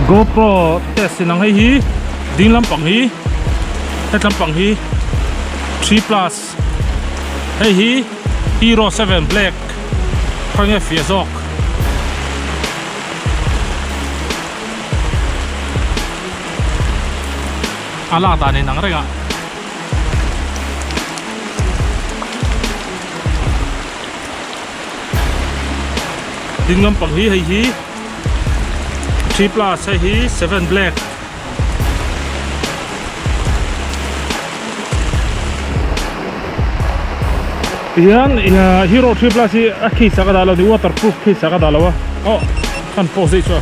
GoPro test in ang hei hi ding lampang hi het lampang hi 3 plus hei hi Hero 7 black khawnge fiah zawk. A lak dan in ang reng a. Ding lampang hi hei hi 3 plus hei hi 7 black. Tihian Hero 3 plus hi a case ah ka dah lo ni waterproof case ah ka dah lo a aw kan pause daih chu a.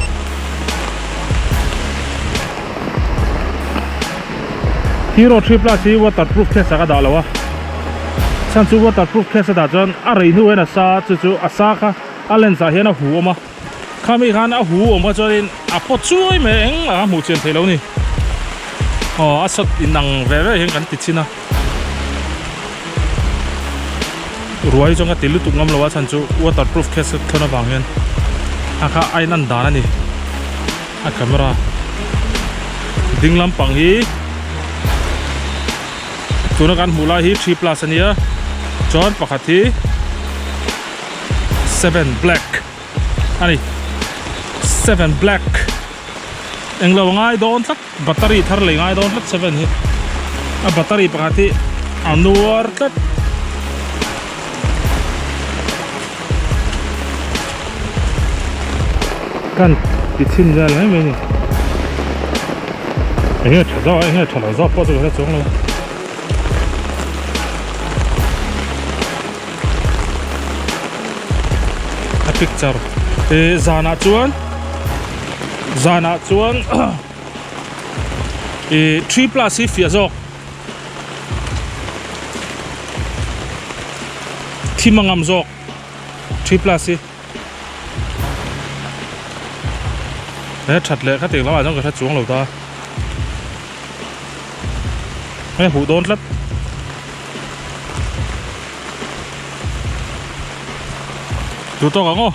Hero 3 plus hi waterproof case ah ka dah lo a chhan chu waterproof case a dah chuan a rei hnu hian a sa chu chu a sa kha a lens ah hian a hu awm a khami khan a hu awm kha chuanin a pawt chuai mai a engmah a hmuh chian theih loh a ni aw a shot inang ve ve hian kan ti chhin a ruai hi chuan ka ti lutuk ngam lo a chhan chu waterproof case ka thawn avang hian a kha a in an dan a ni. A camera ding lampang hi tuna kan hmuh lai hi 3 plus a nia chuan pakhat hi 7 black a ni 7 black englo a ngai dawn tlat battery thar lei ngai dawn tlat 7 hi a battery pakhat hi a nuar tlat. Kan ti chhin vel mai mai ni. Enge tha zawk a enge tha lo zawk pawh chu ka hre chuang lo. A picture e zanah chuan zanah chuan e 3 plus hi fiah zawk. Thim a ngam zawk 3 plus hi. He that leh kha tiang lamah chuan ka hre chuang lo ta. He huh dawn tlat. Duh tawk ang aw.